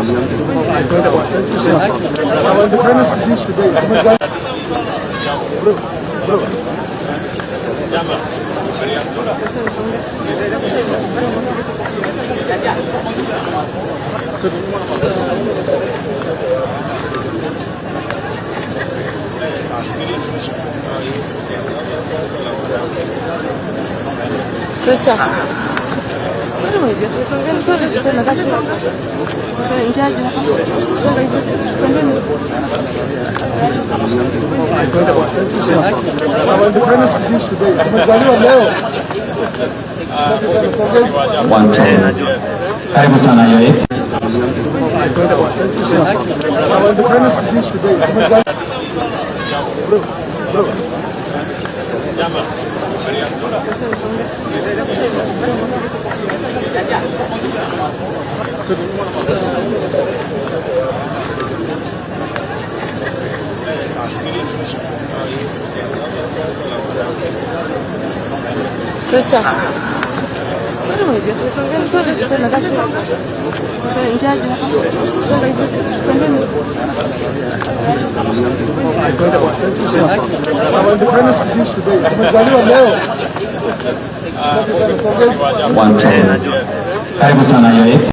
Our independence begins today. Bro, bro. Sasa Our independence begins today. Tumezaliwa leo. One, two. Karibu sana Your Excellency. Our independence begins today. Tumezaliwa. Bro, bro. Sasa Our independence begins today. Tumezaliwa leo. One, two. Karibu sana Your Excellency.